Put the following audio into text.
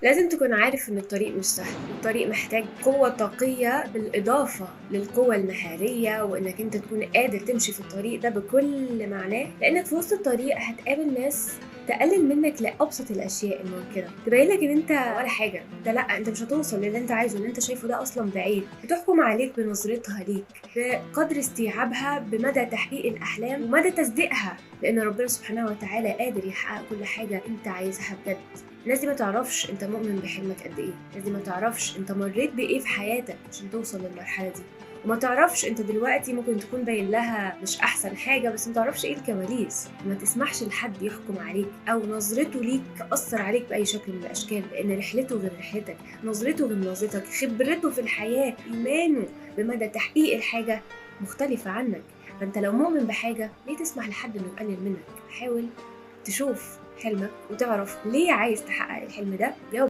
لازم تكون عارف إن الطريق مش سهل، الطريق محتاج قوة طاقية بالإضافة للقوة المهارية، وإنك أنت تكون قادر تمشي في الطريق ده بكل معناه، لإنك في وسط الطريق هتقابل ناس تقلل منك لأبسط الأشياء الممكنة، تبين لك إن أنت ولا حاجة، أنت لأ، أنت مش هتوصل للي أنت عايزه، اللي أنت شايفه ده أصلًا بعيد، هتحكم عليك بنظرتها ليك، بقدر استيعابها بمدى تحقيق الأحلام ومدى تصديقها، لإن ربنا سبحانه وتعالى قادر يحقق كل حاجة أنت عايزها بجد. الناس دي ما تعرفش أنت مؤمن بحلمك قد إيه، الناس دي ما تعرفش أنت مريت بإيه في حياتك عشان توصل للمرحلة دي، وما تعرفش أنت دلوقتي ممكن تكون باين لها مش أحسن حاجة، بس ما تعرفش إيه الكواليس. ما تسمحش لحد يحكم عليك أو نظرته ليك تأثر عليك بأي شكل من الأشكال، لأن رحلته غير رحلتك، نظرته غير نظرتك، خبرته في الحياة، إيمانه بمدى تحقيق الحاجة مختلفة عنك. فأنت لو مؤمن بحاجة ليه تسمح لحد إنه يقلل منك؟ حاول تشوف حلمك وتعرف ليه عايز تحقق الحلم ده. جاوب.